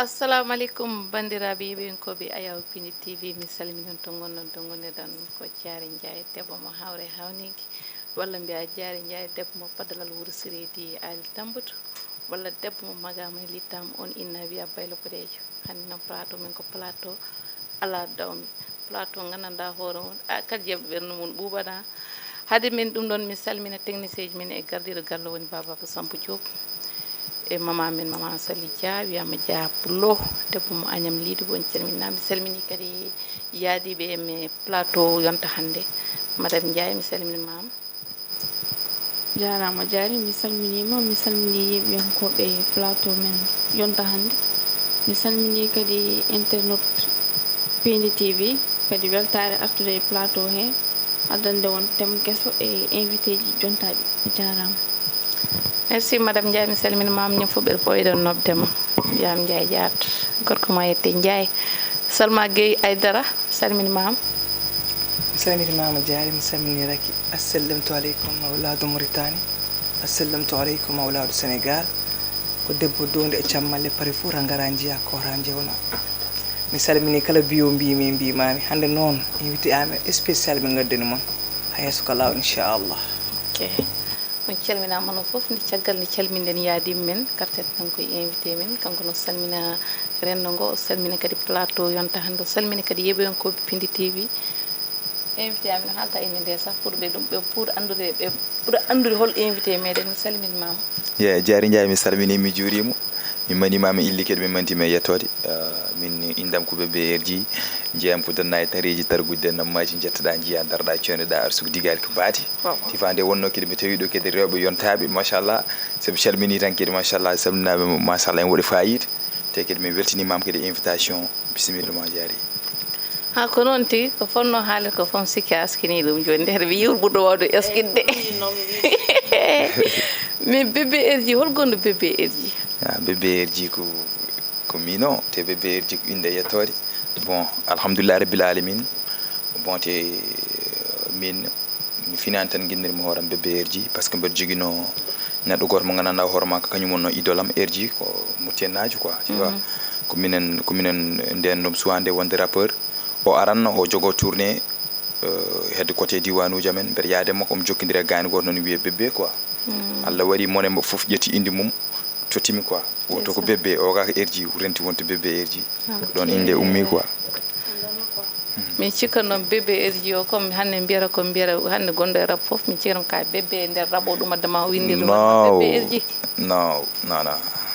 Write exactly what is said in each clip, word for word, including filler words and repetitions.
Assalamu aleykum, banndiraaɓe yeeɓiyankooɓe Ayaw Pindi T V. Mi salmini on to ngonɗon, to ngonirɗon. Ko Jaari Njaay, debbo mo Hawre Hawniiki, walla mbiya Jaari Njaay, debbo mo Padalal Wuro Sireedi Ali Tambutu, walla debbo mo Magama e Littam, on inna wiya Baylo Boɗeejo. Hannde noon plateau men ko plateau alaa dawmi. Plateau nganndanɗaa hoore mum, a, kadi jaɓi ɓernde mum ɓuuɓana. Hade men ɗum ɗoon, mi salmina technicien ji men e gardiiɗo galle woni Baba Abou Sambo Diop. E mama men, mama Sali Dia, wiyama Dia Pullo, debbo mo Agnam Liido, on calminama. Mi salmini kadi yaadiiɓe e me plateau yonta hannde. Madame Ndiaye, mi salmini mama. Jaaraama Jaari, mi salminiima, mi salmini yeeɓiyankooɓe plateau men yonta hannde. Mi salmini kadi internet Pindi T V, kadi weltaare artude e plateau he, addande on thème keso e invité ji jontaaɗi. A jaaraama. Merci Madame Ndiaye, mi salmini mama, ñin fof ɓeɗa fooyde nobde ma. Wiyam Ndiaye Diatta, gorko ma yette Ndiaye. Salma Gueye Aydara, salmini mama. Mi salmini mama Diari, mi salmini Raki. Assalamtu aleykum awladu Mauritanie. Assalamtu aleykum awladu Sénégal. Ko debbo donde e cammalle pari fof tan ngara njiya ko tan jewna. Mi salmini kala biyo mbimi mbimami. Hande noon invité amen spécial ɓe ngaddani mon. Ha yeeso ko law inchallah. Ok. On calminaama onon fof, nde caggal nde calminɗen yaadiiɓe men, karten tan koye invité men, kanko no salmina renndo ngo, o salmina kadi plateau yonta hannde, o salmina kadi yeeɓoyankooɓe Pindi T V. Invité amen haalta inde nde sah pour ɓe ɗum, ɓe pour anndude, ɓe ɓura anndude hol invité meɗen, mi salminimaama. Ye, Jaari Njaay, mi salmini, mi juurima. Mi manima, mi illi kadi, mi manti, mi yettoode. Ah, min indam ko Bébé R J. Jeeyam ko donna e tareji targuji de nammaji, jettoɗa, njiya, darɗa, coynoɗa, arsugo digal ko baati. Waaw. Tifa nde wonno kadi mi tawi ɗo kadi rewɓe yontaɓe, machallah. Sabi calmini tan kadi, machallah, salminaɓe, machallah, en waɗi fayida. Te kadi mi weltinimama kadi invitation. Bisimilla ma Jaari. Ha, ko noon tigi, ko fotno haalde ko fof, sikki a askini ɗum jooni. Ndeke mi yiwri ɓurɗo wawde eskitde. Mais Bébé R J, hol gonɗo Bébé R J? Ah, Bébé R J ko, ko min o, te Bébé R J ko innde yettoode. Bon, alhamdulillah rabbil alamin. Bon, te, euh, min, mi finani tan ginnirmi hooram Bébé R J, parce que mbeɗa jogino neɗɗo goto mo gandanɗa hoore makko, kañum wonno idole am, R J ko Mauritanie najo quoi, tu vois. Mhm. Ko minen, ko minen nden ɗum suwande wonde rappeur. O aranno, o jogo tournée, euh, hedde côté diwanuji amen, mbeɗa yaade makko, omo jokkidira e gayno goto noon wiye Bébé quoi. Mm. Allah waɗi mone mo fof ƴetti inde mum, tottimi quoi. Woto ko Bébé, o ga ko R J, renti wonde Bébé R J. Ah, ko ɗon ok. Inde ummi quoi. Min cikka noon Bébé R J o, comme hannde mbiyata ko mbiyata hannde gonɗo e rap fof, min cikka noon ka Bébé e nder rap o, ɗum adda ma o winndi ɗum adda ma Bébé R J. No, no, no.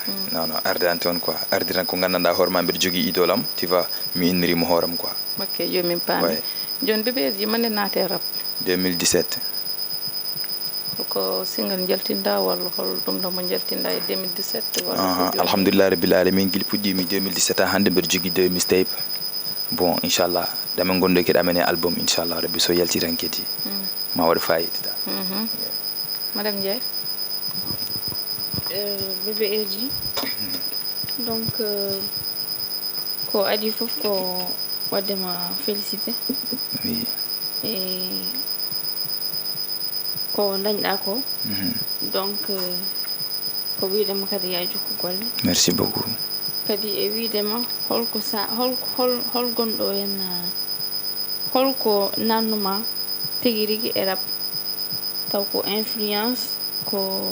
Mm. No, no, ardani toon quoi. Ardi tan ko gandanɗa hoore ma mbeɗa jogii idole am, tu vois, mi innirimo hooram quoi. Ok, jooni min paami. Ouais. Jooni Bébé R J, mande naate e rap? Deux mille dix-sept. Ko single njaltinɗa walla hol ɗum ɗo mo njaltinɗa e deux mille dix-sept walla? Aha, ko jooni? Alhamdulillah rabbil alamin, gila puɗɗimi deux mille dix-sept ha hannde mbeɗa jogii deux mixtape. Bon, inchallah, ɗamen gonɗo kadi amen e album, inchallah rabbi, so yalti tan kadi, mm, ma waɗ fayida. Mhm. Madame Ndiaye? Euh, Bébé R J. Donc, euh, ko adii fof ko waɗde ma félicité. Oui. E ko dañɗa ko. Mhm. Donc, euh, ko wiide ma kadi ya jokku golle. Merci beaucoup. Kadi e wiide ma holko sa, hol, hol, hol gonɗo henna, holko nannuma tigi rigi e rap? Taw ko influence, ko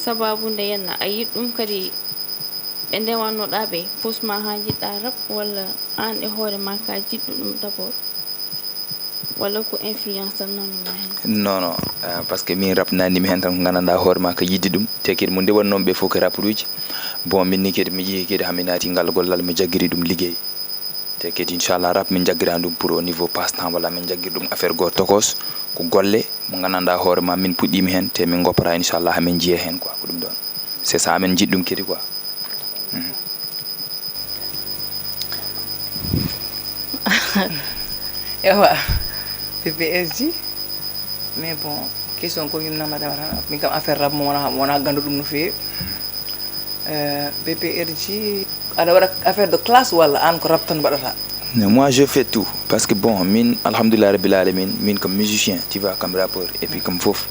sababu nde yenna a yiɗ ɗum, kadi ɓe ndewannoɗa ɓe, pusma ha jiɗɗa rap, walla an e hoore ma ka jiɗɗo ɗum d'abord, walla ko influence tan nannuma hen? Non, non, euh, parce que min rap nannimi hen tan ko gandanɗa hoore ma ka yiɗde ɗum, te kadi mo ndewannomi ɓe fof ko rappeuruji. Bon, min ni kadi mi yeehi kadi ha mi naati ngal gollal, mi jaggiri ɗum ligguey. Te kadi inchallah rap min jaggirani ɗum pour au niveau passe temps, walla min jaggiri ɗum affaire goto tokos, ko golle mo gandanɗa hoore ma min puɗɗima hen, te min goppata inchallah ha min jiiya hen quoi, ko ɗum ɗon. C'est ça, amen jiɗ ɗum kadi quoi. Mhm. Ewa, Bébé R J. Mais bon, question ko yumna madame tan, min kam affaire rap mo wona, wona gandu ɗum no feewi. Euh, Bébé R J, aɗa waɗa affaire de classe walla an ko rap tan mbaɗata? Mais moi je fais tout, parce que bon, min alhamdulillah rabbil alamin, min comme musicien, tu vois, comme rappeur, et puis comme fof,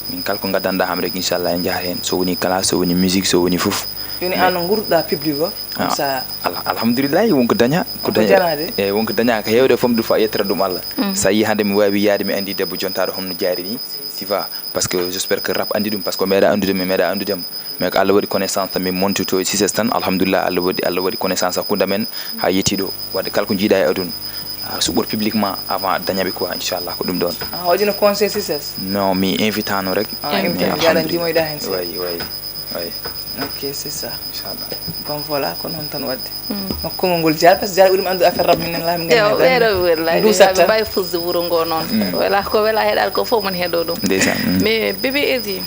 Min kala ko ngaddanɗaa kam rek, inchallah, en njahat heen. So woni classe, so woni musique, so woni fof. Jooni an no ngurduɗaa public o? Comme ça. Alhamdulillahi, wonko dañaa. Ko dañaa de. Eyi, wonko dañaa ko heewde fof, ɗum fof a yettata ɗum Allah. So a yii hannde mi waawi yahde mi anndi debbo jontaaɗo hono jaari ni, tu vois. Parce que j'espère que rap anndi ɗum, parce que o meeɗa anndude mi, meeɗa anndude mo. Mais ko Allah waɗi connaissance tan, min monti to e Cices tan, alhamdulillah, Allah waɗi, Allah waɗi connaissance hakkunde amen haa yettii ɗo. Waɗde kala ko njiiɗaa e aduna, a suɓor publiquement avant a dañaɓe quoi, inchallah, ko ɗum ɗoon. A hoƴino conseil Cices? Non, mi invitano rek. A invitano, njaɗa jimoyɗa heen seeɗa. Way, way, way. Ok, c'est ça. Inchallah. Bon, voilà, ko noon tan waɗde. No konngol ngol jaal, parce que jaal ɓuri mi anndu affaire rap minen laa mi ngani. Ewa, ɓeeɗo wallahi. Duusat tan. Mbawi fusde wuro ngo noon. Wela ko wela heɗaade ko fof mon heɗo ɗum. Ndeysaan. Mais bébé Erji,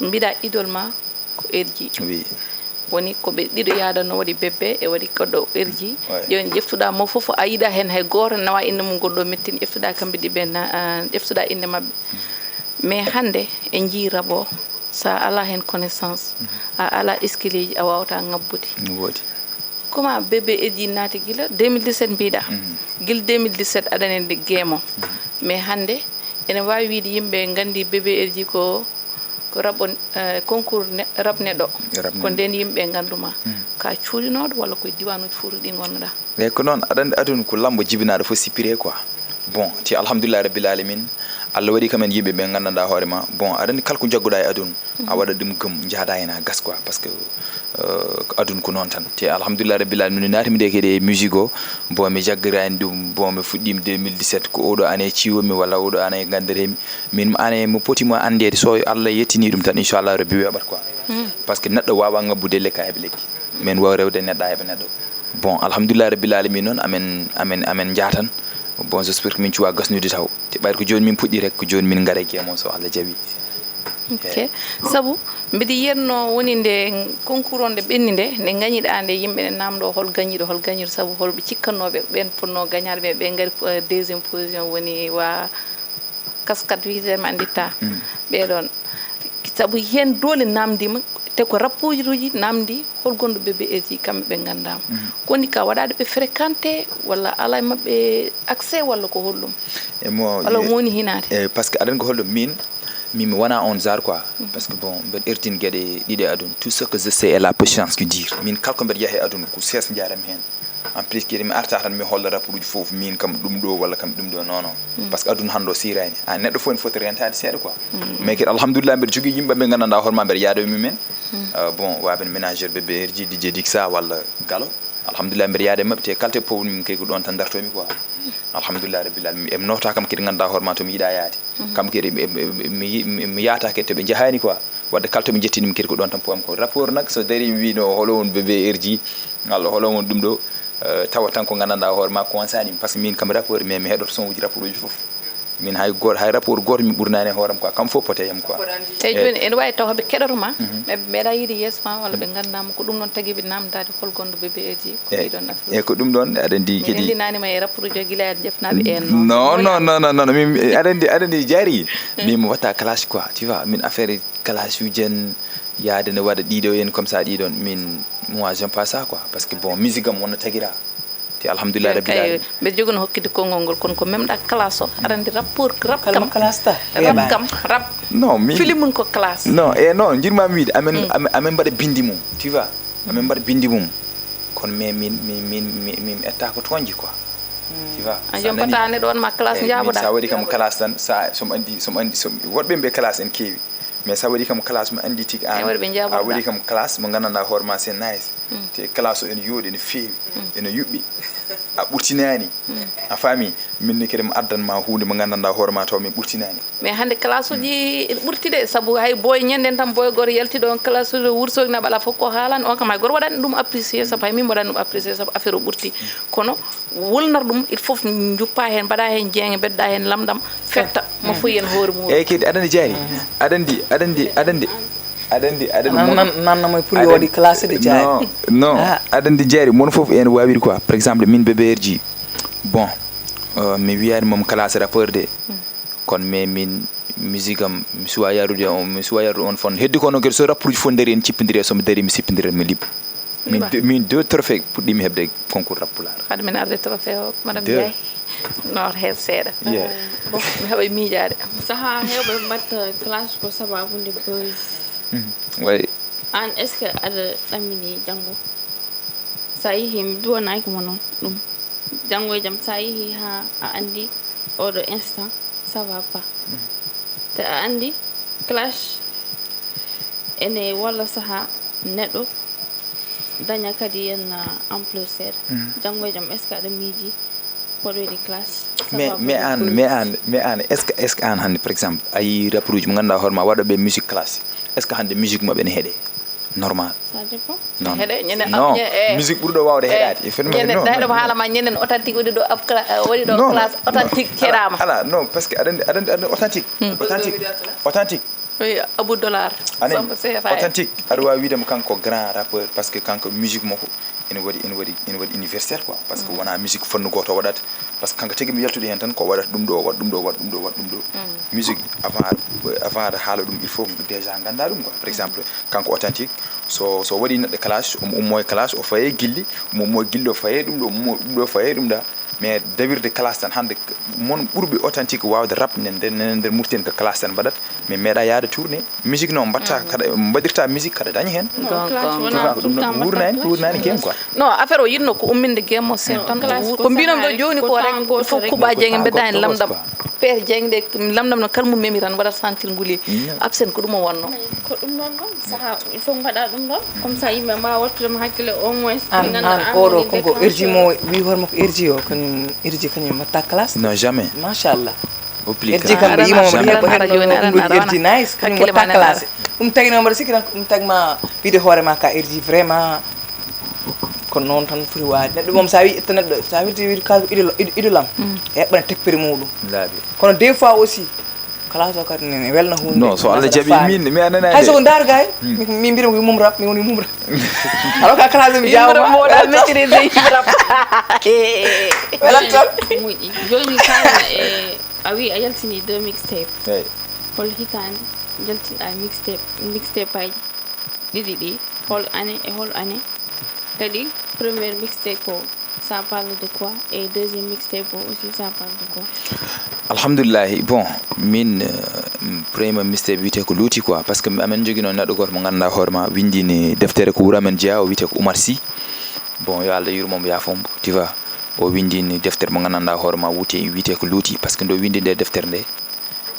mbiɗa idol ma ko Erji. Oui. Woni ko ɓe ɗiɗo yaadanno, waɗi bébé e waɗi goɗɗo Erji. Jooni ƴeftuɗa mo fof a yiɗa heen hay gooto nawa innde mum goɗɗo mettin, ƴeftuɗa kamɓe ɗiɓe na ƴeftuɗa innde maɓɓe. Mais hannde en njii rabo. Sa alaa heen connaissance, a alaa eskeleeji, a waawataa ŋabbude. Woodi. Comment bébé Edji naati gila deux mille dix-sept mbiɗa? Gila deux mille dix-sept aɗa nandi geemo. Mais hannde ene waawi wiyde yimɓe nganndi bébé Edji ko ko rabo, concours rap neɗɗo. Ko ndeen yimɓe nganndu ma. Ka cuuɗinooɗo walla koye diwaanuuji fof to ɗi ngonnoɗaa? Eyi, ko noon, aɗa anndi aduna ko lammbo jibinaaɗo fof sippiree quoi. Bon, te alhamdulillahi rabbil alamin, Allah waɗi kam en yimɓe ɓe nganndanɗaa hoore ma. Bon, aɗa anndi kala ko njagguɗaa e aduna, a waɗat ɗum gëm, njahdaa heen haa gas quoi, parce que aduna ko noon tan. Te alhamdulillahi rabbil alamin, mi naatimi nde kadi e musique o, bon, mi jaggiraani ɗum, bon, mi fuɗɗiima deux mille dix-sept, ko oɗo année ciwmi walla oɗo année nganndiremi. Min année mo poti mo anndeede, so Allah yettinii ɗum tan, inchallah rabbi weeɓat quoi. Parce que neɗɗo waawaa ŋabbude lekki haa heɓa lekki. Min waawi rewde neɗɗo haa heɓa neɗɗo. Bon, alhamdulillahi rabbil alamin noon, amen, amen, amen njaha tan. Bon, j'espère que min cuwa gasnude taw. Te ɓayri ko jooni min puɗɗi rek, ko jooni min ngara e geemo so Allah jaɓi. Ok. Sabu mbiɗa yiyatno woni nde concours on nde ɓenni nde, nde gañiɗaa nde yimɓe ne namdo hol gañiɗo, hol gañiɗo, sabu holɓe cikkannooɓe ɓeen potnoo gañaade ɓe, ɓe ngari deuxième position woni wa Cascade wiyetee mi annditta ɓee ɗoon. Sabu heen doole naamndiima, te ko rappeuruuji naamndii hol gonɗo bébé Erji, kamɓe ɓe nganndaama. Ko woni ka waɗaade ɓe fréquenté walla alaa e maɓɓe accès walla ko holɗum? E mo walla woni hinaade? Eyi, parce que aɗa anndi ko holɗum, miin miin mi wonaa oon genre quoi. Parce que bon, mbeɗa ardini geɗe ɗiɗi e aduna. Tout ce que je sais est la patience qui dure. Miin kala ko mbeɗa yaha e aduna ko sees njaharam heen. En plus kadi mi arta tan mi holla rappeuruuji fof miin kam ɗum ɗo walla kam ɗum ɗo, non non. Parce que aduna hannde o sirani, a neɗɗo fof ene foti rentaade seeɗa quoi. Mais kadi alhamdulillah mbeɗa jogii yimɓe ɓe nganndanɗaa hoore ma mbeɗa yaada e mumen. Bon, waaben ménageur bébé Erji, DJ Dixa walla Galo. Alhamdulillah mbeɗa yaada e maɓɓe te kala to powmi kay ko ɗoon tan dartomi quoi. Alhamdulillah rabbil alamin, eɓe nofta kam kadi nganndanɗaa hoore ma to mi yiɗa yaade. Kam kadi mi yahata kadi to ɓe njahani quoi. Waɗde kala to ɓe njettinimi kadi ko ɗoon tan powmi ko rappeur nak so dari mi wino holo won bébé Erji, walla holo won ɗum ɗo. Tawa tan ko nganndanɗaa hoore ma ko wonsanimi, parce que min kam rappeur, mais mi heɗoto son uji rappeuruuji fof. Min hay gooto, hay rappeur gooto mi ɓurnaani e hooram quoi, kam fof pote yam quoi. Eyi, jooni ene waawi taw haɓe keɗoto ma, mais ɓe meeɗa yiide yeeso ma walla ɓe nganndaa ma, ko ɗum noon tagi ɓe naamndaade hol gonɗo bébé Erji ko ɗiɗon affaire. Eyi, ko ɗum ɗoon aɗa anndi kadi. Min ndenndinaani ma e rappeuruuji o gila e jefnaaɓe en noon. Non non non non non, min aɗa anndi, aɗa anndi jaari. Min mi watta clash quoi, tu vois, min affaire clash uji en, yaade ne waɗa ɗiɗo en comme ça ɗiɗon, min moi j'aime pas ça quoi, parce que bon musique am wonno tagira. Te alhamdulillah rabbil alamin. Mbeɗa jogino hokkitde konngol ngol kono ko memɗa classe o aɗa anndi rappeur rap kam. Classe ta rap kam rap. Non mi fili mum ko classe. Non e non jirmami wiide amen amen mbaɗa bindi mum, tu vois. Amen mbaɗa bindi mum. Kono mais min min min min etta ko toñji quoi. Tu vois. A joom patane ɗon ma classe jaboɗa. Sa waɗi kam classe tan sa somi anndi somi anndi somi woɗɓe mbiya classe en keewi. Mais sa waɗi kam classe mo anndi tigi an a waɗi kam classe mo nganndanɗaa hoore ma c'est nice. Te classe o ene yooɗi, ene feewi, ene yuɓɓi. A ɓurtinaani. A faami? Min ne kadi mi addan ma huunde mo nganndanɗaa hoore ma taw min ɓurtinaani. Mais hannde classe uji ene ɓurti de, sabu hay boy ñannden tan boy gooto yalti ɗo classe uji wursogi na ɓala fof ko haalani on kam hay gooto waɗani ɗum apprécié, sabu hay min mbaɗani ɗum apprécié sabu affaire o ɓurti. Kono wulnor ɗum il faut njuppa heen mbaɗa heen jeeŋe mbeɗɗa heen lamɗam fetta mo fof yen hoore muɗum. Eyyi kadi aɗa anndi jaari. Aɗa anndi aɗa anndi aɗa anndi aɗa anndi aɗa anndi nanna mo pour yo waɗi classe de jaari. Non non. Aɗa anndi jaari mon fof ene wawiri quoi, par exemple min bébé Erji, bon mi wiyani mom classe rappeur de. Kono mais min musique am mi suwa yarude on, mi suwa yarude on fon heddi ko noon kadi so rappeuruji fof daari en cippidiri e somo daari mi sippidira mi liɓɓa. Min, deux- min deux trophée puɗɗimi heɓde concours rap pulaar. Haade min arde trophée o, madame Deux. Ndiaye. Noor heen seeɗa. Yeah. Bon, mi haɓa miijaade. Saha heewɓe mbatta clash ko sababude buzz. Way. An, est ce que aɗa ɗammini janngo? Sa yehi, mi duwanaaki mo noon ɗum. Janngo e jam, sa yehi haa a anndi oɗo instant, ça va pas. Te a anndi clash ene walla saha neɗɗo daña kadi en ampleur seeɗa. Janngo e jam, est ce que aɗa miiji hoɗoyde clash? Mais, mais an mais an mais an est ce que est ce que an hannde par exemple a yii rapport uji mo ngannduɗaa hoore ma waɗa ɓe musique clash, est ce que hannde musique maɓɓe ne heɗe normal? Ça dépend. Non. Heɗe ñande Non. Ñe- eh, musique ɓurɗo waawde heɗaade e phénomène ñande non. Dayɗo mo haala ma ñanden authentique waɗi ɗo ab waɗi ɗo Non, clash non. Authentique heɗaama. Ala non parce que aɗa anndi aɗa anndi authentique. Authentique. Authentique. Oui, Abou Dollar. Anen Samba Sefa. Authentique aɗa waawi wiide mo kanko grand rappeur parce que kanko musique makko ene waɗi ene waɗi ene waɗi universel quoi, parce que wona musique fannu gooto waɗata. Parce que kanko tigi mi yaltude heen tan ko waɗata ɗum ɗo waɗ ɗum ɗo waɗ ɗum ɗo waɗ ɗum ɗo. Musique avant avant aɗa haala ɗum il faut déjà ngannda ɗum quoi. Par exemple kanko authentique so so waɗi neɗɗo clash omo ummo e clash o faye gilli omo ummo e gilli o faye ɗum ɗo ummo ɗum ɗo faye ɗum ɗa. Mais dawirde clash tan hannde mon ɓurɓe authentique waawde rap nden nden nder murten ko clash tan mbaɗat. Min meeɗa yaade tourné. Musique noon mbatta kada mbaɗirta musique kada daña heen. Non, clash Gonga. wona Ko tout le temps wurnani mbatta wurnani ken quoi. Non, affaire o yinno ko umminde gemo sen tan. Clash Ko ko mbinom ɗo sahaari, joni ko ko temps rek goto fof rek. Kuba Dieng ɓe Temps dani goto lamdam. quoi. Père Dieng de lamdam no kala mum memi tan waɗat sentir nguli. Absent ko ɗum o wonno. Ko ɗum ɗon ɗon saha il faut mbaɗa ɗum ɗon comme ça yimɓe mbawa wattudema hakkille au moins. An an oɗo konko erji mo wi hoore makko erji o kañum erji kañum mbatta classe. Non jamais. Machallah. Oublie Erji kam ɓe Aɗa- yimamo aɗa- ɓe heɓa aɗa- hen aɗa- ɗum aɗa- erji nice kañum hakkille mbatta ma classe. Ɗum tagi noon mbaɗa sikki tan ko ɗum tagi ma wide hoore ma ka erji vraiment. Kono noon tan foti waade neɗɗo moom sa wi ƴetta neɗɗo sa wirti wiide kala ko idol idolam. Eɓɓana teppere muɗum. Laabi. Kono des fois aussi classe o kadi ne welna hunde. Non so Allah jaɓi min mi anana. Hay soko ndaar gay min mbiyata ko yummum rap mi woni yummum rap. Alors que classe mi jawma Moɗa maîtrisé rap. welat tan. Moƴƴi. Joni kala e a wi a yaltini deux mixtape. Eyi. Hol hitande jaltinɗa mixtape mixtape aji ɗiɗi ɗi? Hol année e hol année? Kadi première mixtape o ça parle de quoi? Et deuxième mixtape o aussi ça parle de quoi? Alhamdulillahi bon min euh, premier mixtape wiyete ko luuti quoi parce que amen jogino neɗɗo goto mo ganduɗa hoore ma windini deftere ko wuuro amen jeeya o wiyete ko Oumar Sy. Bon yo Allah yurmomo yafomo tu vois. O windini deftere mo ganduɗa hoore ma wute wiyete ko luuti parce que ndo windi nde deftere nde.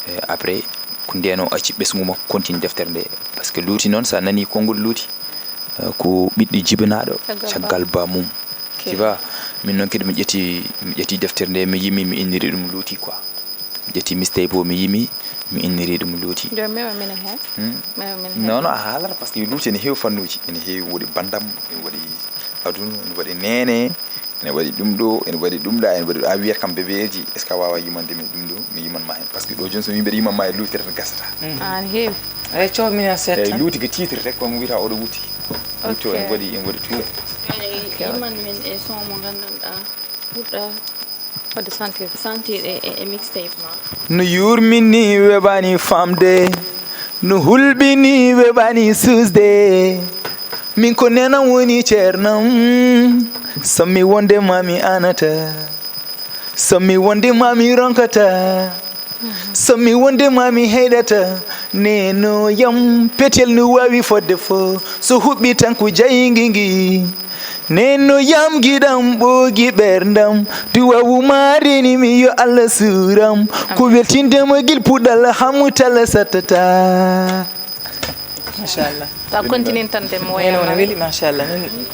Eh, après ko ndeno acci ɓesngu makko continue deftere nde. Parce que luuti noon sa nani konngol luuti eh, ko ɓiɗɗo jibinaɗo caggal ba mum. Tu vois. Min noon kadi mi ƴetti mi ƴetti deftere nde mi yimi mi inniri ɗum luuti quoi. Mi ƴetti mixtape o mi yimi mi inniri ɗum luuti. Joni mewa minen hen. Mewa minen hen. Non non a haalata parce que luuti ene heewi fannuji ene heewi woɗi bandam ene waɗi aduna ene waɗi nene. Ene waɗi ɗum ɗo ene waɗi ɗum ɗa ene waɗi a wiyat kam bébé erji est ce que a wawa yimande mi ɗum ɗo mi yimanma hen parce que ɗo joni so mi mbiɗa yimanma e luuti tan gasata. An heewi. Eyi coow minen seeɗa Eyi tan. Luuti ko titre rek kono wiyata oɗo wutti. Wutti o ene waɗi ene waɗi tuuɗo. Yiman min e son mo gandanɗa ɓurɗa Wadde sentir. Sentir e, e, e mixtape ma. No yurmini weɓani famde no hulɓini weɓani susde. Min ko nenam woni ceernam. Sommi wonde mami anata. Sommi wonde mami ronkata. Sommi wonde mami heydata. Nenoyam petel no wawi fodde fo so huɓɓi tan ko jaygi ngi. Nenno yam giɗam ɓoogi ɓerndam. Duwawu ma reni mi yo Allah suram. Ko weltindema gil puɗal hamu tala sattata. Machallah. Sa continue tan de mo Ene wona weli machallah min.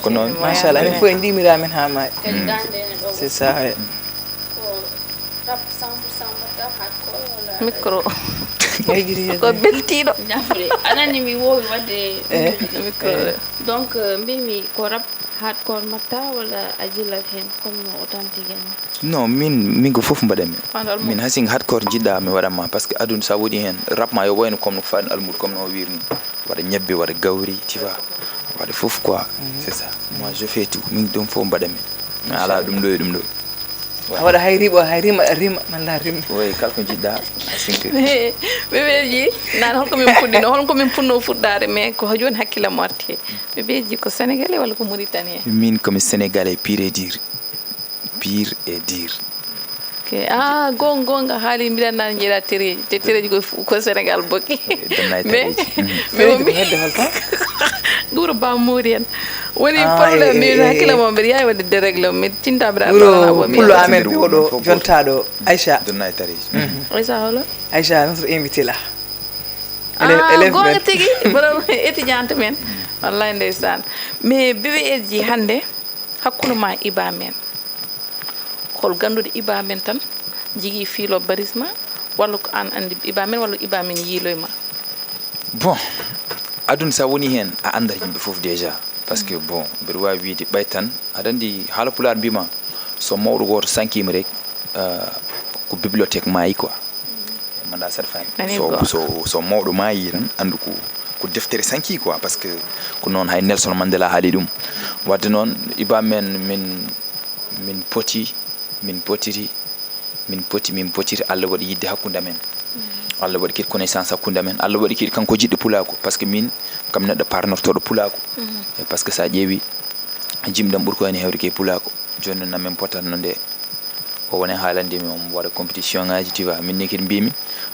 Ko noon. Machallah min fof en ndimira men ha maayi. C'est ça. Micro. Ko beltiɗo. Jafre anani mi wowi wadde. Micro. Donc mbimi ko rap hardcore mbatta walla a jillat hen comme no authentique en? Non min min ko fof mbaɗanmi. Min hasin hardcore jiɗɗa mi waɗanma parce que aduna sa woɗi hen rap ma yo wayno comme no ko faɗi almuudo comme no o wirni. Waɗa ñebbe waɗa gawri tu vois. Waɗa fof quoi. C'est ça. Moi je fais tout min ɗum fof mbaɗanmi. Mi ala ɗum ɗo e ɗum ɗo. A waɗa hay riiɓo, hay rima, rima, malla rim. Oui, kala ko njiɗɗa, a sinke. Ɓeɓeji, naan holko min puɗɗino, holko min puɗno fuɗɗaade, mais ko jooni hakkillam o arti he. Ɓeɓeji ko sénégalais walla ko mauritanien? Min komi sénégalais pire et dire. Pire et dire. Ok. Ah, goonga, goonga, haali mbiɗa naan njeeɗa tereji. Te tereji ko fu-, ko Sénégal bokki. Donna e Mais, tareji. mais o Ko mi hedde hol ton? Guro ba Moori en. Woni Ah, problème, eh, mi eh, eh. Hakkillam o mbiɗa yaawi waɗde dérègle, mi tinta mbiɗa Wuro pullo amen biwoɗo jontaɗo Aïcha. Donna e tareji. Aïcha holo? Aïcha, notre invité là. Ah, goonga tigi, borom étudiante men. Wallahi ndeysaan. Mais bébé Elji hannde, hakkunde ma Iba men. Hol gannduɗo Iba men tan, jigi fiilo barisma, walla ko an anndi Iba men, walla Iba men yiiloy ma? Bon, aduna sa woni heen, a anndat yimɓe fof déjà. Parce que bon, mbeɗa waawi wiyde ɓay tan, aɗa anndi haala pulaar mbima, so mawɗo gooto sankiima rek, ah, ko bibliothèque maayi quoi. Manda saɗa faami. So, so, so mawɗo maayi tan, anndu ko, ko deftere sanki quoi. Parce que ko noon hay Nelson Mandela haali ɗum. Wadde noon, Iba men, min, min poti, min potiri, min poti, min potiri, Allah waɗi yidde hakkunde amen. Allah waɗi kadi connaissance hakkunde amen. Allah waɗi kadi kanko jiɗɗo pulaaku. Parce que min, kam neɗɗo parnortoɗo pulaaku. E parce que sa ƴeewi, jimɗam ɓuri ko heen heewde ke pulaaku. Jooni noon, amen potatno nde o woni haalande mi, omo waɗa compétition ngaji, tu vois. Min ni kadi mbimi,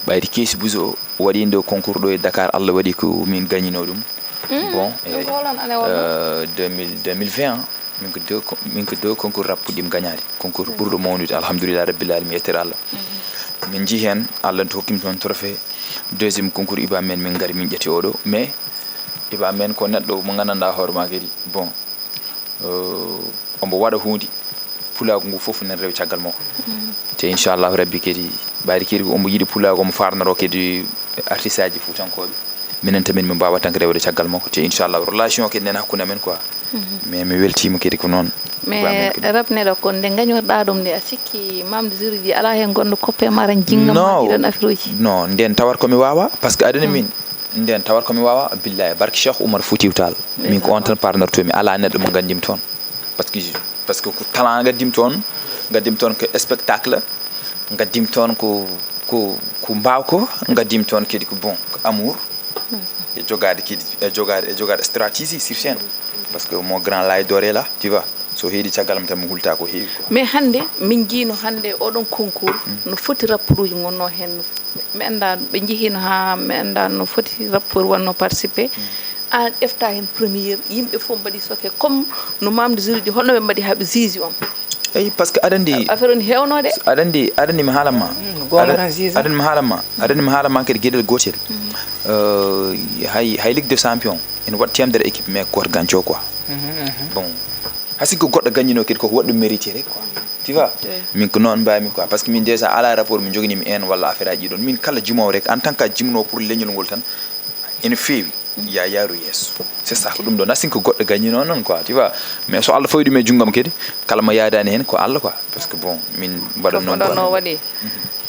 ɓayde keesi buso o waɗi nde concours ɗo e Dakar, Allah waɗi ko min gagnino ɗum. Bon, Ɗum ko holon année wonno? euh, deux mille, deux mille vingt, min ko deux co-, min ko deux concours rap puɗɗim gagnade. Concours ɓurɗo mawnude, alhamdulillah rabbil alamin, yettere Allah. Min jii heen, Allah to hokkimi toon trophée. Deuxième concours Iba men, min ngari min ƴetti oɗo. Mais Iba men ko neɗɗo mo nganndanɗa hoore ma kadi. Bon, euh, omo waɗa huunde, pulaagu ngu fof nen rewa caggal makko. Te inchallahu rabbi kadi, ɓayri kadi ko omo yiɗi pulaagu, omo farnoro kadi artiste aji fuutankooɓe. Minen tamin min mbaawa tan ko rewde caggal makko. Te inchallahu relation kadi nen hakkunde amen quoi. Mais mi weltiima kadi ko noon. Mais rap neɗɗo ko nde gañorɗa ɗum nde, a sikki Mamde Zuriji alaa heen gonɗo koppe ma tan jinngam ma No. Ɗiɗon affaire uji? No, nden tawat ko mi waawa, parce que aɗa anndi min, nden tawat ko mi waawa, billahi, barke Cheikh Oumar Foutiyou Tall. Min ko on tan parnortomi, alaa neɗɗo mo nganndim toon. Parce que, parce que ko talent ngaddim toon, ngaddim toon ko spectacle, ngaddim toon ko, ko, ko mbaawko, ngaddim toon kadi ko bon, ko amour. E jogaade kadi, e jogaade, e jogaade stratégie sur scène. Parce que mon grand lay doré là, tu vois. So heedi caggal am tan mi hulta ko heewi quoi. Mais hannde min njiino hannde oɗon concours no foti rapport uji ngonno heen. Mi annda ɓe njehino haa mi annda no foti rapport wonno participé. A ƴefta heen première, yimɓe fof mbaɗi soke comme no Mamde Zuriji, holno ɓe mbaɗi haa ɓe ziizi on? Eyi, parce que aɗa anndi, Affaire on heewno de. aɗa anndi, aɗa anndi mi haalan ma. Goonga Aɗa- tan ziizi. Aɗa anndi mi haalan ma. Aɗa anndi mi haalan ma kadi geɗel gootel. Euh, hay, hay Ligue des Champions ene waɗi teemedere équipe, mais gooto gañco quoi. Bon, hay sinno ko goɗɗo gañino kadi koko waɗi ɗum mérité rek quoi. Tu vois? Min ko noon mbaymi quoi, parce que min déjà alaa rapport min joginimi en walla affaire aji ɗon. Min kala jimowo rek, en tant que jimno pour leñol ngol tan, ene feewi. Ya yaaru yeeso. C'est ça, ko ɗum ɗo. Hay sinno ko goɗɗo gañino noon quoi, tu vois? Mais so Allah fawi ɗum e junngam kadi, kala mo yaadaani heen ko Allah quoi. Parce que bon, min mbaɗatno Ko ɗon o waɗi.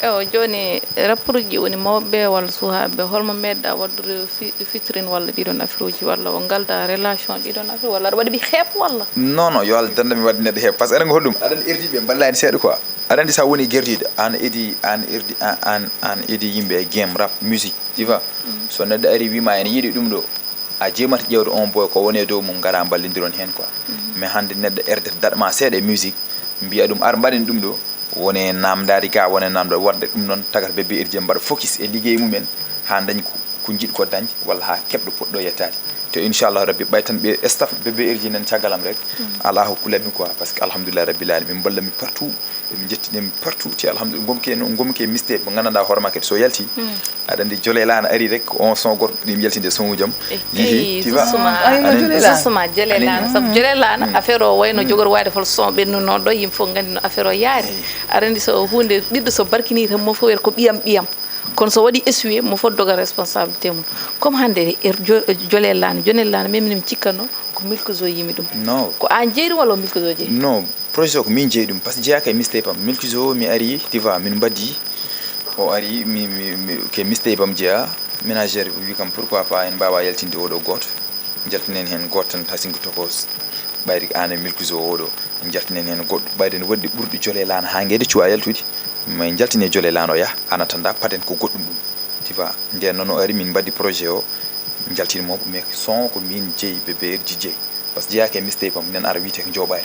Ewo, jooni, rapport uji woni mawɓe walla suhaaɓe, holmo meeɗɗa waɗdude fi-, featuring walla ɗiɗon affaire uji, walla o ngalda relation ɗiɗon affaire, walla aɗa waɗi ɓe heeɓ walla? Non, non, yo Allah danda mi waɗde neɗɗo heeɓ. Parce que eɗen ko hoɗum? Aɗa anndi R D ɓe mballani seeɗa quoi. Aɗa anndi sa woni guerrier, an edi, an erdi, an, an, an edi yimɓe e game, rap, musique, tu vois? So neɗɗo ari wima ene yiɗi ɗum ɗo, a jeemata ƴeewde on boy ko woni e dow mum, ngara mballondiron heen quoi. Mais hannde neɗɗo erdata daɗa ma seeɗa e musique, mbiya ɗum ar mbaɗen ɗum ɗo, wone namdaade ga, wone namda waɗde ɗum noon, tagata bébé erji en mbaɗa focus e liggey mumen haa dañ ko, ko njiɗ ko dañ, walla haa keɓɗo poɗɗo yettaade. Te inchallahu rabbi ɓay tan ɓe staff bébé erji nan caggal am rek, alaa ko kulatmi quoi, parce que alhamdulillah rabbil alamin, min mballami partout, ɓe min njettini mi partout, te alhamdulillah, ngomke no, ngomke miste mo nganndanɗaa hoore ma kadi so yalti, aɗa anndi Jole Laana ari rek, on son goto ɗim yaltinde son ujam. Yehi, tu vois? Justement, Ay, no Jole Laana. Justement, Jole Laana, sabu Jole Laana, affaire o wayno jogor wayde hol son ɓennuno ɗo, yimɓe fof nganndi no affaire o yaari. Aɗa anndi so huunde, ɓiɗɗo so barkini tan mo fof wiyata ko ɓiyam, ɓiyam. Kono so waɗi essuyer, mo fof doga responsabilité mum. Comme hannde er jo-, Jole Laana, Jole Laana, min min cikkanno ko Milkzo yimi ɗum. Non. Ko an jeyi ɗum walla ko Milkzo jeyi? Non, projet o ko min jeyi ɗum, parce que jeyaaka e mixtape am. Milkzo mi ari, tu vois, min mbaddi. O ari, mi, mi, mi, ke mixtape am jeya. Ménagère wi kam, pourquoi pas en mbaawa yaltinde oɗo gooto. Jaltinen heen gooto tan, hay sinno ko tokos. Ɓayri aan e Milkzo oɗo, en njaltinen heen goɗɗo. Ɓayri ne woɗɗi ɓurɗi Jole Laana haa ngeede cuwa yaltude. Mais en njaltine Jole Laana o yaha, en attendant paden ko goɗɗum ɗum. Tu vois, ndeen noon o ari, min mbaɗi projet o, njaltini mo, mais son ko min jeyi, Bébé R J jeyi. Parce que jeyaaki e mixtape am, nen ara wiyetee ko Jooɓaari.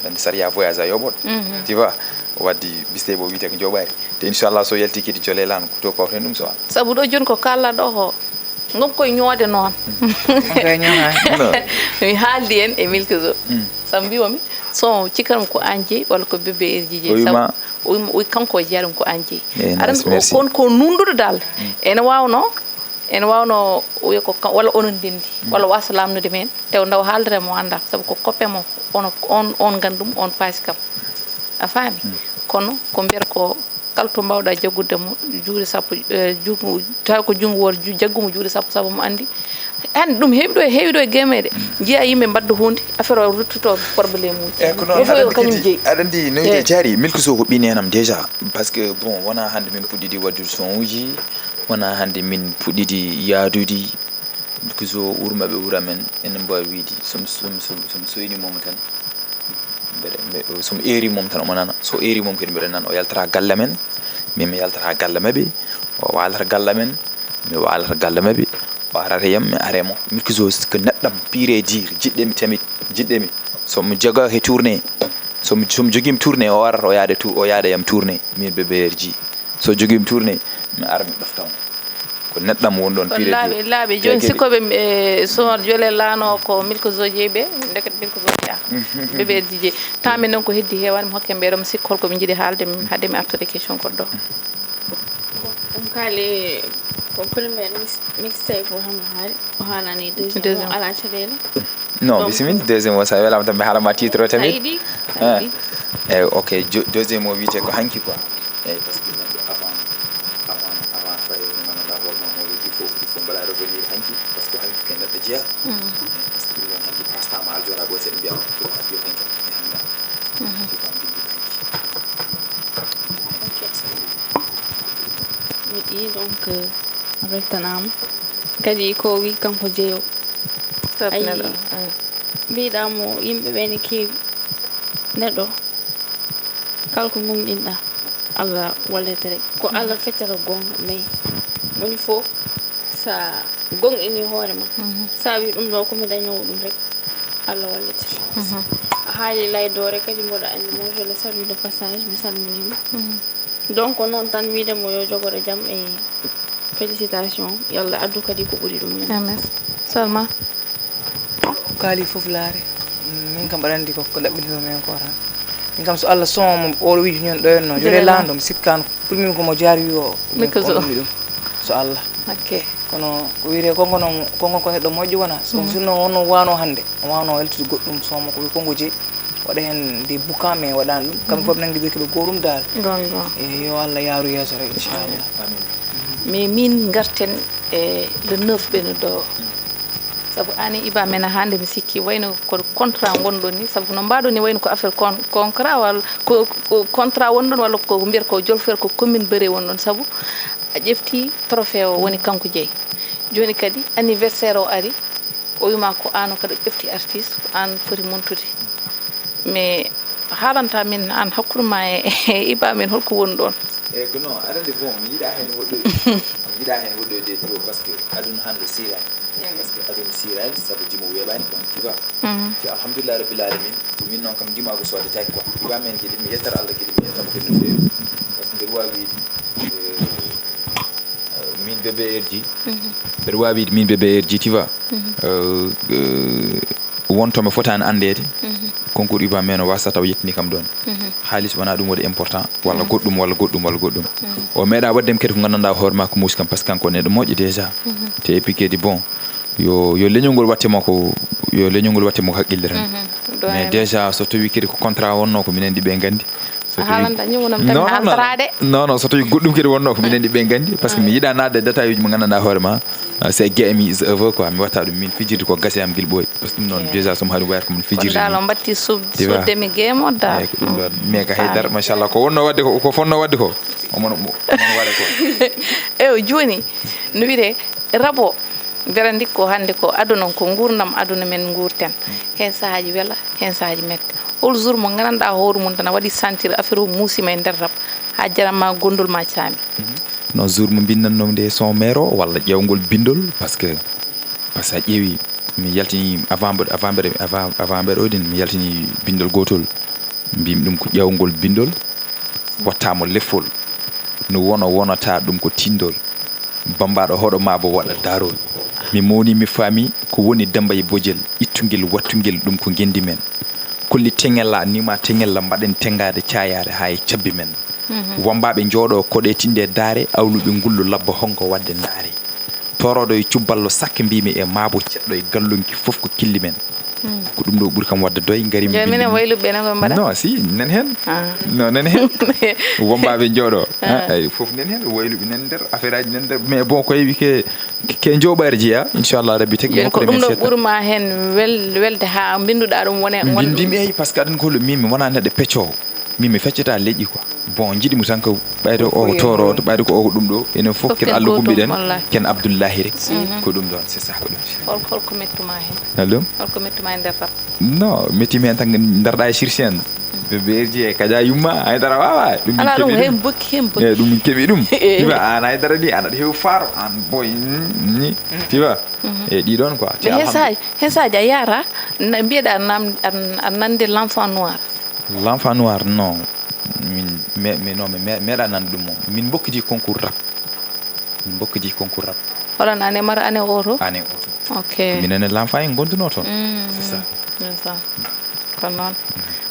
Aɗa anndi sariya voyage a yoɓoto. Tu vois, waddi mixtape o wiyetee ko Jooɓaari. Te inchallah so yalti kadi Jole Laana ko to pawten ɗum so Allah. Sabu ɗo jooni ko kaalɗaa ɗo ko, ngon koye ñoode noon. Koye ñoode. Mi haaldi en e Milkzo. Sabu mbiyomi, son cikkanmi ko aan jeyi walla ko Bébé R J jeyi. O wiima? Sabu o wiima, o wi kanko o jeyaa ɗum ko aan jeyi. Eh, aɗa anndi ko, merci. Kon ko nunɗuɗo dal. Ene waawno, ene waawno o wiya ko kan, walla onon ndenndi, walla o waasa lamnude men, te o ndaw haaldere mo anndaa, sabu ko copain mo, ono, on, on nganndu ɗum, on paasi kam. A faami? Kono ko mbiyata ko kala to mbaawɗaa jaggude mo, juuɗe sappo, eh, junngo, taw ko junngo wooto, ju-, jaggu mo juuɗe sappo, sabu mo anndi. Hannde ɗum heewi ɗo, heewi ɗo e game meɗen. Njiyaa yimɓe mbadda huunde, affaire o ruttoto problème uji. Eyyi, ko noon, il faut aɗa yo anndi kañum kadi, jeyi. Aɗa anndi no wiyetee, jaari, Milkzo ko ɓii neenam déjà. Parce que, bon, wonaa hannde min puɗɗiɗi waɗdude son uji, wonaa hannde min puɗɗiɗi yaadude. Milkzo wuro maɓɓe wuro amen, enen mbaawi wiyde, so mi, so mi, so mi, so mi soyni mo tan, mbeɗa, mbe-, so mi eeri mo tan, omo nana. So eeri mo kadi, mbeɗa nana. O yaltata galle amen, min mi yaltata galle maɓɓe. O waalata galle amen, mi waalata galle maɓɓe. O arata e am, mi ara e mo. Milkzo ko neɗɗam pur et dur, jiɗɗo mi tamit, jiɗɗo mi. So mi jogaaki tournée, so mi, so mi jogiima tournée, o arata, o yaada tour-, o yaada e am tournée, min Bébé R J. So jogiima tournée, mi ara mi ɗofta mo. Ko neɗɗam woni ɗoon. Ko pur et dur. Laaɓi, laaɓi. Jooni sikkooɓe, eh, so Jole Laana o ko Milkzo jeyi ɓe, ndeket Milkzo jeyaa. Bébé R J jeyi. Tamin noon ko heddi heewaani, mi hokke mbeɗo, mi sikka holko ɓe njiɗi haalde, mi, haade mi artude question goɗɗo. Ɗum kaali ko premier mix-, mixtape o hano haali, o haalani deuxième o. Deuxième. Alaa caɗeele. Non, donc, bisimilla, deuxième o, so a welaama tan mi haalana ma titre o tamit. A yiɗi? A yiɗi. Eh, ok, jo-, deuxième o wiyetee ko hanki quoi. Eyyi, parce que neɗɗo avant, avant, avant fayre mo nganndanɗaa hoore ma, mo il faut, il faut mbaɗa revenir hanki, parce que hanki ko e neɗɗo jeyaa. Eyyi, parce que ɗum noon hanki passe-temps ma, aɗa jooɗa ɗo seeɗa mbiya ko addi o hanki, mi anndaa. Ko kam bimbi hanki. Ok. Mi yiɗi donc, euh, a weltanaama. Kadi ko o wi kanko jeyo. Ayi, mbiɗa mo yimɓe ɓe ne keewi. Neɗɗo, kala ko gomɗinɗa, Allah wallete rek. Ko Allah feccata goonga, mais woni fof sa gomɗini hoore ma. Sa wi ɗum ɗo ko mi dañoowo ɗum rek, Allah wallete. A haali laydoore kadi, mboɗo anndi mo, je le salue de passage, mi salminiima. Donc, ko noon tan, wiide mo yo jogoro jam e félicitation. Yo Allah addu kadi ko ɓuri ɗum. Amin. Salma? Ko kaali fof laare. Min kam, aɗa anndi ko, ko ɗaɓɓitirmi heen ko tan. Min kam, so Allah sooma mo, oɗo wiide ñon ɗoyatno, jole laando, mi sikkaano. Pour min, ko mo jaar wi o, ɗum ko ɗum. So Allah. Ok. Kono ko wiyetee konko noon, konko ko neɗɗo moƴƴo wona. So sinno wonno wano hannde, o wano yaltude goɗɗum, sooma ko wi konko jeyi. Waɗa heen nde boucan, mais waɗaani ɗum. Kamɓe fof nanngi ɓe keɓe gootum daal. Gon, gon. E yo Allah yaaru yeeso rek, inchallah. Amin. Mais min ngarten e le neuf ɓe no ɗo. Sabu ani Iba men a hannde mi sikki wayno ko contrat ngonɗon ni. Sabu no mbaɗon ni wayno ko affaire con-, contrat walla ko, ko contrat wonɗon walla ko mbiyata ko jolfere ko commune Béré wonɗon. Sabu a ƴefti trophée o woni kanko jeyi. Jooni kadi anniversaire o ari. O wima ko an o kadi ƴefti artiste, ko an foti montude. Mais haalanta min an hakkunde ma e, e Iba men holko woni ɗon? Eyyi, ko non, aɗa anndi, bon, mi yiɗa heen woɗɗoyde. Mi yiɗa heen woɗɗoyde ɗo, parce que aduna hannde siirani. Parce que aduna siirani, sabu dimo weeɓani, bon, tu vois. Te alhamdulillah rabbil alamin, min noon kam ndima ko sodde taki quoi. Iba men kadi, mi yettata Allah kadi, mi yettama kadi no feewi. Parce que mbeɗa waawi wiyde, euh, euh, min Bébé R J, mbeɗa waawi wiyde min Bébé R J, tu vois. Euh, euh, won to mi fotaani anndeede, concours Iba men o waasa taw yettini kam ɗoon. Haalis wonaa ɗum waɗi important, walla goɗɗum, walla goɗɗum, walla goɗɗum. O meeɗa waɗde mi kadi ko nganndanɗaa hoore maa ko muusi kam, parce que kanko neɗɗo moƴƴo déjà. Te et puis kadi, bon, yo, yo leñol ngol watte makko, yo leñol ngol watte makko haqqille tan. Mais déjà, so tawii kadi ko contrat wonno, ko minen ɗi ɓe nganndi. So a tawii haalanta ñum wonam tan. Non, non, non, haaltaraade. Non, non, so tawii goɗɗum kadi wonno ko minen ɗi ɓe nganndi, parce que mi yiɗa naatde e détail uji mo nganndanɗaa hoore ma. Ah, c'est game is over quoi, mi watta ɗum min fijirde ko gasi am gila ɓooyi. Parce que ɗum noon déjà so mi haali wayata ko min fijirde. Kono dal o mbatti sub-, sudde mi game o dal. Eyyi, ko ɗum ɗon. Mais ka haydara, machallah, ko wonno waɗde ko, ko fonno waɗde ko. Omo, omo waɗa ko. Eyyo, jooni, no wiyetee, rabo. Mbela ndi ko hannde ko aduna, ko nguurndam aduna men nguurten. Heen sahaaji wela, heen sahaaji mette. Hol jour mo nganndanɗaa hoore mum tan a waɗi sentir affaire o muusima e nder rap, haa jaram ma, gondol ma caami? No jour mo mbinnannomi nde son mero walla ƴeewgol bindol, parce que, parce que a ƴeewi, mi yaltini avant mbaɗ- avant mbaɗ- avant avant mbaɗa o ɗin, mi yaltini bindol gootol. Mbimi ɗum ko ƴeewgol bindol, wattamo leffol, no wona wonata ɗum ko tindol. Bambaɗo hoɗo ma bo waɗa darol. Mi mawni mi faami ko woni damba e bojel, ittugel wattugel ɗum ko ngendi men. Kolli teŋella, nima teŋella, mbaɗen teŋgade cayare ha e cabbi men. Wambaɓe jooɗo koɗe tinde daare, awluɓe ngullu labbo hongo wadde ndaare. Toroɗo e cubballo sakke mbimi e maabo ceɗɗo e gallunki fof ko killi men. Ko ɗum ɗo ɓuri kam wadde doy, ngari Jooni minen wayluɓe ɓe nan ko mbaɗa? Non, si, nen hen. No, nen hen. Wambaɓe jooɗo. Ay, fof nen hen, wayluɓe nen nder, affaire aji nen nder. Mais bon, koye wike ke jooɓaari jeeya, inchallah rabbi tagi Jooni ko ɗum ɗo ɓurma heen wel- welde haa mbinnduɗaa ɗum wone won- mbindimi, eyi, parce que aɗan ko min mi wona neɗɗo peccowo. Min mi feccata leƴƴi quoi. Bon, jiɗi mo tan ko ɓayde o ko toroto, ɓayde ko o ko ɗum ɗo, enen fof ken Allah gumbiɗen. Ken Abdoullahi rek. Ko ɗum ɗon, c'est ça ko ɗum. Hol- holko mettuma heen? Allo. Holko mettuma e nder rap? Non, mettimi heen tan ndarɗa e sirsi en. Ɓe ɓe erji e kaja yumma, haydara wawa. Ɗum min Ala ɗum keɓi heen ɗum. Bokki, heen Eh, Bokki. Ɗum min keɓi ɗum. Tiba an haydara ni aɗa heewi faaro an boy ni. Tiba. E ɗiɗon quoi. Mais heen saaji, heen saaji a yaara, na- mbiyeɗa nam- an- an nande l'enfant noir. L'enfant noir, non. Min me- me- non, mi me- meeɗa nan ɗum moom. Min mbokkiti concours rap. Min mbokkiti concours rap. Holan ane mara ane oto? Ane oto. Ok. Minen e l'enfant en gonduno toon. C'est ça. C'est ça. Ko noon.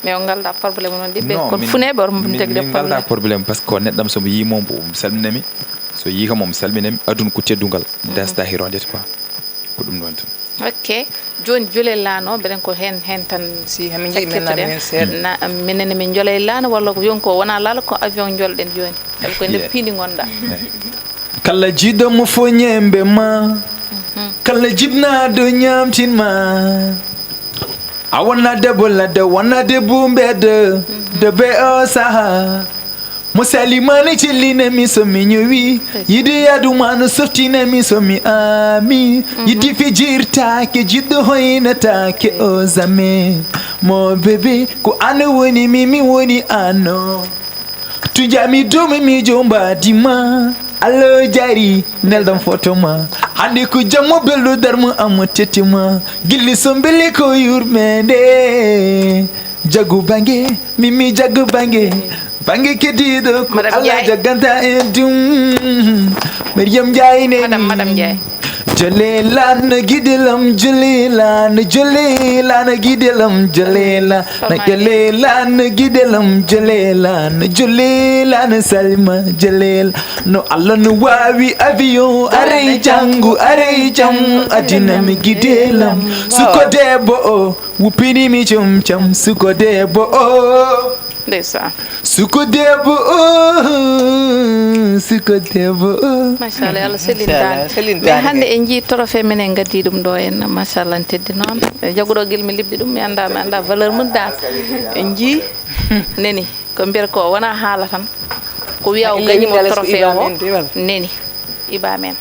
Mais on ngalda problème noon ɗiɓɓe Non, kon min- funeeɓe on min- jagde min ngalda problème. Problème parce que neɗɗam somo yii moom o salminami. So yii kam moom salminami. Adun ko teddungal. Dasta hirondete quoi. Ko ɗum ɗon tan. Ok. Jooni jole laano mbeɗen ko heen heen tan. Si hamin jiɗi men naami heen seeɗa. Na minen min jolay laano walla ko yon ko wona laalo ko avion jolɗen jooni? Tawi koye nder piindi ngonɗa. Kala jiɗɗo mo fo ñembe ma. Kala jibnaɗo ñamtin ma. A wona debbo ladde, wona debbo mbedda. Debbe o saha. Mo salimani cillinami so mi ñowi. Yiɗi yaduma no softinami so mi ami. Yiɗi fijirtake, jiɗɗo hoynatake o zame. Mo bébé, ko an woni mi, mi woni ano. Tujami dumi mi jombadima. Allo jari, neldam foto ma. Hande ko jammo belɗo darmo amma tete ma. Gilli so mbele ko yurmende. Jagu bange, mimi jagu bange. Bange kediɗo ko Madame Allah Ndiaye. Jaganta e dum. Mariam Ndiaye ne. Madame, Madame Ndiaye. Jolela no gidelam, jolela no, jolela no gidelam, jolela no, jolela no gidelam, jolela no, jolela no Salima, jolela no. Allah no wawi avion, aray jangu, aray jam, adina mi gidelam. Suko debbo o, wupini mi chum cham, suko debbo o. Ndeysaan. Suko debbo o, suko debbo o. Machallah, Allah sellintaani. Sellintaani Mais hannde kay. En njii trophée men, en ngaddi ɗum ɗo en, machallah, en teddi noon. E jaguɗo gel mi liɓɗi ɗum, mi annda, mi annda valeur mum dal. En njii neni ko mbiyata ko wona haala tan. Ko wiya o Illa gañimo yimɓe alaa so trophée iba o men, diwal. Neni iba men.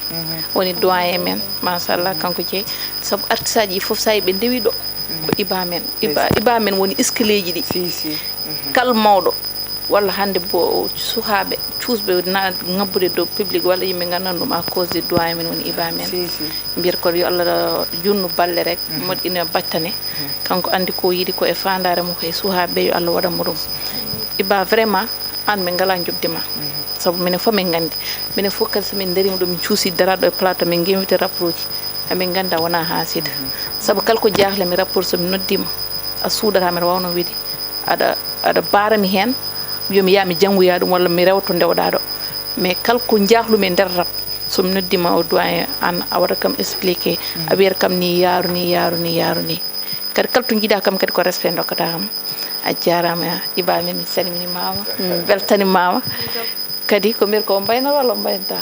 Woni doyen men, machallah, kanko jeyi. Sabu artiste aji fof, so a yi ɓe ndewi ɗo, ko iba men. Iba, iba men woni iskaleeji ɗi. Si, si. Kal mawɗo walla hannde bo suhaaɓe cuusɓe na ngabbude dow public walla yimɓe nganndan ɗum à cause de doyen men woni iba men. Si, si. Mbiyata ko yo Allah junnu balle rek, moƴƴina battane. Kanko anndi ko yiɗi ko e faandaare mum, ko e suhaaɓe ɓe, yo Allah waɗan mo ɗum. Iba, vraiment, aan min ngalaa njoɓdi ma. Sabu minen fof min nganndi. Minen fof kadi so min ndariima ɗo, min cuusi daraade ɗo e plateau, min ngewti rapport uji. Emin ngannda wonaa haasida. Sabu kala ko jaaxle mi rapport, so mi noddiima, a suuɗataa, mbeɗa waawno wiide. Aɗa, aɗa mbaara mi heen, yo mi yaha mi janngoya ɗum walla mi rewa to ndewɗaa ɗo. Mais kala ko njaaxlumi e nder rap, so mi noddiima o doyen, aan a waɗat kam expliqué, a wiyat kam ni yaaru ni, yaaru ni, yaaru ni. Kadi kala to njiiɗaa kam kadi ko respect ndokkataa kam. A jaaraama, iba men, mi salminimaama, mi weltanimaama. Kadi ko mbiyat ko o mbayna walla o mbaynata?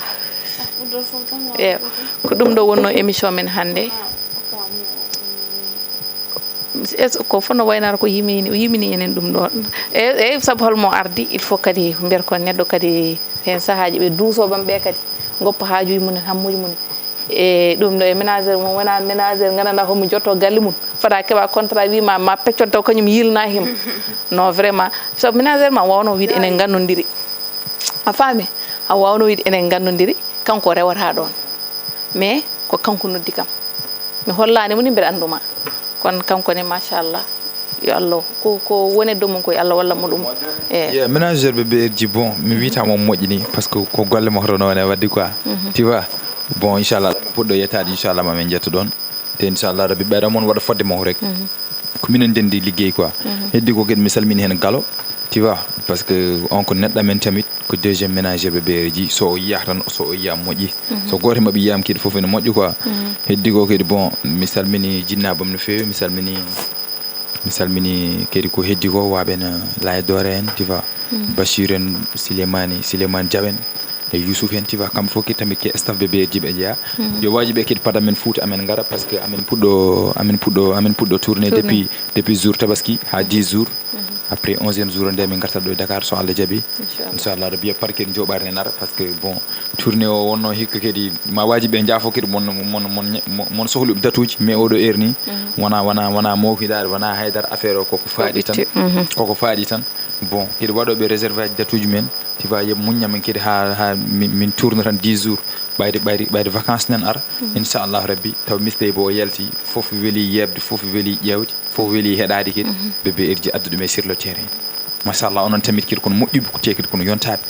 Eewa, ko ɗum ɗo wonnoo émission men hannde. Est-ce que ko fof no waynata ko yimini, yimini enen ɗum ɗo? Eeyi, eeyi, sabu holmo ardi, il faut kadi mbiyat ko neɗɗo kadi heen sahaaji ɓe duusoo ɓam ɓe kadi ngoppa haajuuji mum en, hammuuji mum en. E ɗum ɗo e ménageur mum wona ménageur gandanɗa homo jotto galle mum, fada keɓa contrat wima ma peccoto kañum yilna him. Non, vraiment, so ménageur ma wawno wiide enen gandodiri, a faami? A wawno wiide enen gandodiri, kanko rewata ɗon, mais ko kanko noddi kam. Mi hollani mo ni mbeɗa annduma. Kono kanko ne, machallah, yo Allah, ko ko woni e dow mum ko yo Allah walla mo ɗum. E yeah, ménageur ɓe ɓe erji, bon, mi wiyata mo moƴƴini par ce que ko golle mo hoto noone waddi quoi. Tu vois? Bon, inchallah puɗɗo yettaade, inchallah mamin jetto ɗon. Te inchallah rabbi ɓeyɗa moon waɗa fodde mo rek. Ko minen ndenndi liggey quoi. Heddi ko kadi mi salmini heen galo, tu vois, par ce que on ko neɗɗo men tamit, ko deuxième ménageur ɓe ɓeereji. So o yiyah tan, so o yiyah moƴƴi, so gooto maɓɓe yiyama kadi fof ene moƴƴi quoi. Heddi ko kadi, bon, mi salmini jinnabam no feewi, mi salmini mi salmini kadi ko heddi ko waɓen, laye doore en, tu vois, bachir en, silemani silemani diaw en, e yousuf en, tu vois, kamɓe fof kadi tamit ke staff ɓe ɓeerji ɓe jeeya. Yo waji ɓe kadi pada men fouta amen gara par ce que amen puɗɗo amen puɗɗo amen puɗɗo tourné depuis depuis jour tabaski ha dix jours. Après onzième jour nde min gartat ɗo e dakar so allah jaaɓi. Inchallah rabbi par kadi joɓare ne nara par ce que bon, tourné o wonno hikka kadi ma waji ɓe jaafo kadi mon mon mon mon sohluɓe datuji mais oɗo heure ni wona wona wona mawhidaɗe wona haydara, affaire o koko faaɗi tan. Koko faaɗi tan. Bon, kadi waɗoɓe réservé aji datuji men, tu vois, yeɓe muñña men kadi ha ha min tourno tan dix jours, ɓayde ɓayde ɓayde vacances nan ara. Inchallahu rabbi taw mistey bo o yalti, fof weeli yeɓde, fof weeli ƴeewde, fof weeli heɗade kadi. Ɓe ɓe erji addu ɗum e sur le terrain. Machallah, onon tamit kadi kono moƴƴuɓe ko te kadi kono yontaɓe.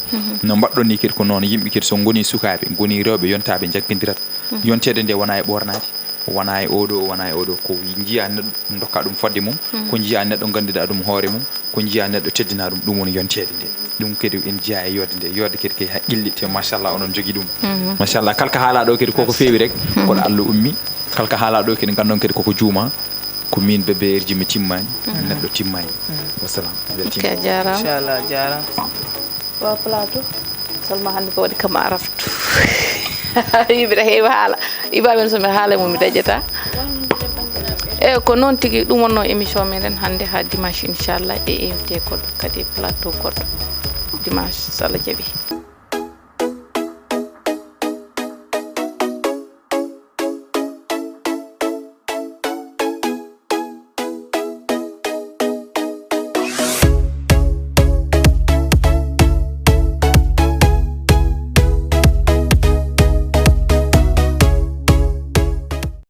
No mbaɗɗon ni kadi ko noon, yimɓe kadi so goni sukaɓe goni rewɓe yontaɓe jaggondirat. Yontede nde wona e ɓornade, wona e oɗo wona e oɗo, ko jiya neɗɗo dokka ɗum fodde mum. Ko jiya neɗɗo ganduɗa ɗum hoore mum, ko jiya neɗɗo teddina ɗum, ɗum woni yontede nde. Ɗum kadi en jiya e yodde nde, yodde kadi kay haqqille te machallah onon jogui ɗum. Machallah, kala ka haala ɗo kadi koko feewi rek, koɗo allah ummi. Kala ka haala ɗo kadi gandon kadi koko juuma. Ko min bébé erji mi timmani, neɗɗo timmani. Wassalam. Ok, a jarama. Inchallah, jarama. Wa plateau. Salma hannde ko waɗi kam araftu. Yiɓira heewi haala. Ibamen so mbiɗa haala e mum mi daƴƴata. E ko noon tigi ɗum wonno émission meɗen hannde ha dimanche inchallah, e invité goɗɗo kadi e plateau goɗɗo dimanche so allah jaaɓi.